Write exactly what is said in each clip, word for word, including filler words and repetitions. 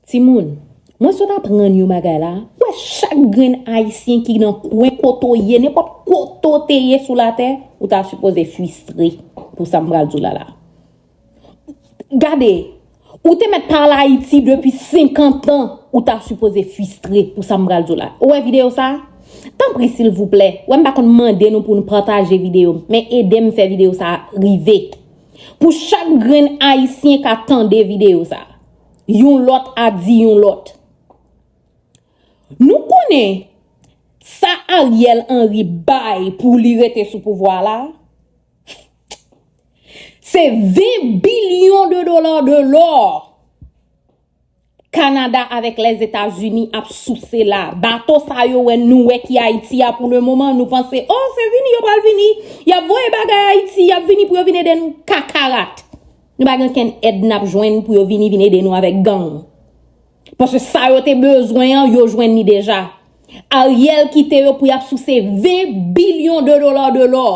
Timoun, mwen sot aprann yon bagay la. Wè, chak grenn Ayisyen ki nan kwen kote w ye, nenpòt kote w te ye sou latè, ou ta sipoze fristre pou sa m pral di w la la. Gade, ou te mèt pale Ayiti depi senkant an, ou ta sipoze fristre pou sa m pral di w la. Ou wè videyo sa? Tanpri, silvouplè, wè m pa konn mande nou pou nou pataje videyo, men ede m fè videyo sa rive. Pou chak grenn Ayisyen ka tande videyo sa, yon lòt a di yon lòt. Nou konnen sa Ariel Henry bay pou li rete sou pouvwa la, se ven bilyon de dola de lò Kanada avèk Lèzetazini ap souse la. Bato sa yo wè nou wè ki Ayiti a pou le moman, nou panse, oh, se vini, yo pral vini. Y ap voye bagay Ayiti, y ap vini pou yo vin ede nou. Kakarat. Nou pa gen okenn èd n ap jwenn pou yo vini, vin ede nou avèk gang. Paske sa yo te bezwen an, yo jwenn li deja. Ariel kite yo pou y ap souse ven bilyon de dola de lò.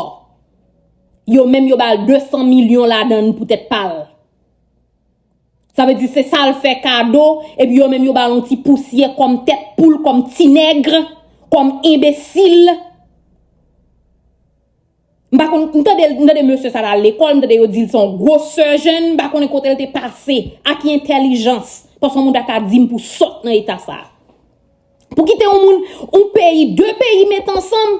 Yo menm yo ba l de san milyon ladan l poutèt pa l. Sa vle di se sa l fè kado, epi yo menm yo ba l yon ti pousyè kòm tèt poul, kòm ti nèg, kòm enbesil. M pa konn, m tande, m tande mesye sa t al lekòl, m tande yo di l se yon gwo surgeon, m pa konnen kote l te pase, ak ki entèlijans, paske yon moun ta ka di m pou sot nan eta sa. Pou kite yon moun, yon peyi, de peyi met ansanm,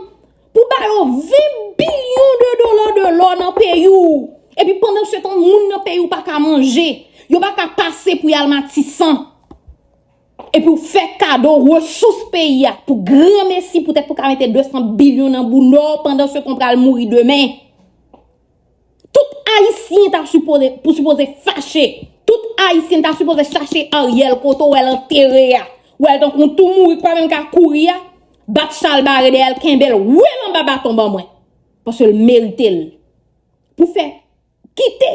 pou ba yo ven bilyon de dola de lò nan peyi w. Epi pandan se tan, moun nan peyi w pa ka manje, yo pa ka pase pou y al Matisan. Epi w fè kado resous peyi a pou granmesi poutèt pou ka mete de san bilyon nan bounda w pandan se tan w pral mouri demen. Tout Ayisyen ta sipoze, pou sipoze fache. Tout Ayisyen ta sipoze chache Ariel kote w wè l antere a. W wè l tankou yon tou mouri k pa menm ka kouri a. Bat chalbare dèyè l, kenbe l, woule l anba baton ban mwen. Paske l merite l. Pou fè kite